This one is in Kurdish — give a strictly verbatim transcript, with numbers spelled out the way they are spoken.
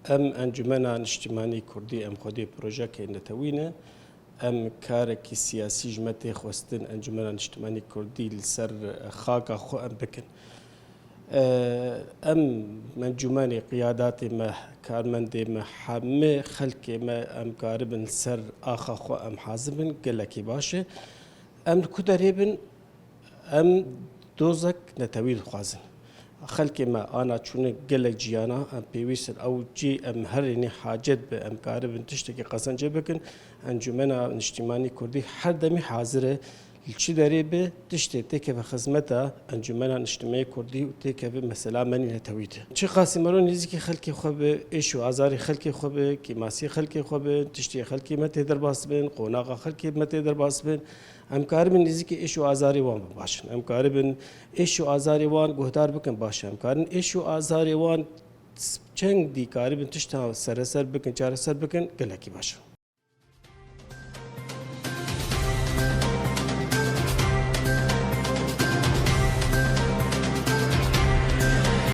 Em Encûmena Niştimanî Kurdî, em xwedî projekê netewî ne. Em karekî siyasî ji me tê xwestin, Encûmena Niştimanî Kurdî li ser xaka xwe em bikin. Em encûmenê, qiyadatê me, karmendê me, hemî xelkê me, em karibin li ser axa xwe em hazir bin, gelekî baş e. Em li ku derê bin, em dozek netewî dixwazin. Xelkê me ana çûne gelek ciyana, em pêwîst in ew cî em herênî hacet be, em karibin tiştekî qezencê bikin. Encûmena Niştimanî Kurdî her demî hazir e. Li çi derê be, tiştê têkeve xizmeta Encûmena Niştimanî Kurdî û têkeve mesela menî netewî de. Çiqasî mero nêzîkî xelkê xwe be, êş û azarê xelkê xwe be, kêmasî xelkê xwe be, tiştê xelkê me tê derbas bin, qonaxa xelkê me tê derbas bin, em karibin nêzîkî êş û azarê wan bin baş in. Em karibin êş û azarê wan guhdar bikin baş e. Em karin êş û azarê wan çendî karibin tişta sereser bikin, çareser bikin, gelekî baş e.